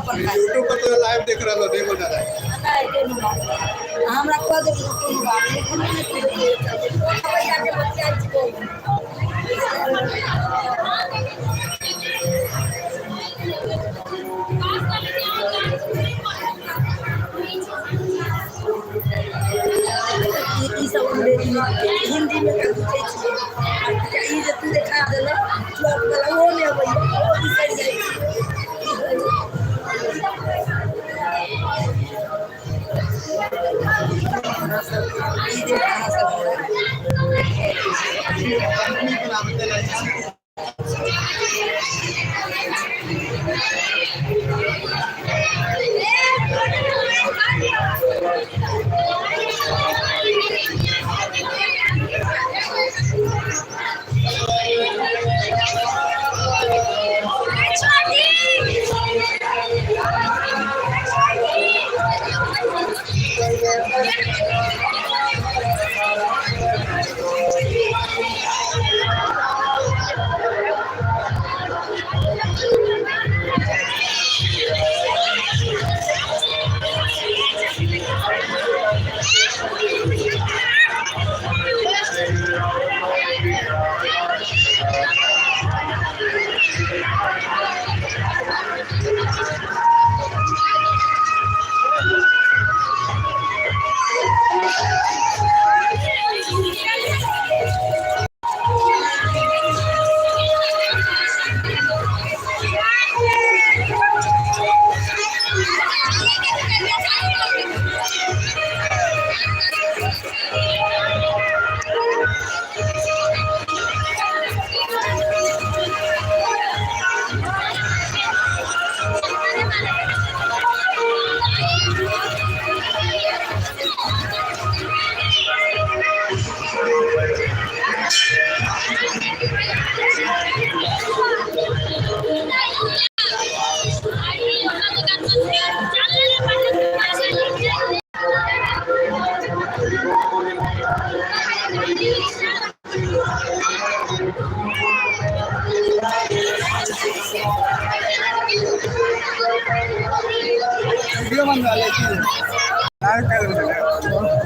अपन काज। यूट्यूब पर तो लाइव देख रहलो, देखो ना। नहि, कोनो बात नहि। हमरा कह देलकै, कोनो बात नहि, कोनो नहि। खबैया जे बतियाइ छी बोल। ई सब अंग्रेजी मे, हिंदी मे तऽ बुझै छियै। ई जे तू देखा देलक चौक वाला, ओहो नहि अबैया, ओहो बिसरि जाइ छियै। ई जे अहाँ सब कंपनी बनाबे ला। वीडियो बन रहल है की लाइव कर रहल है?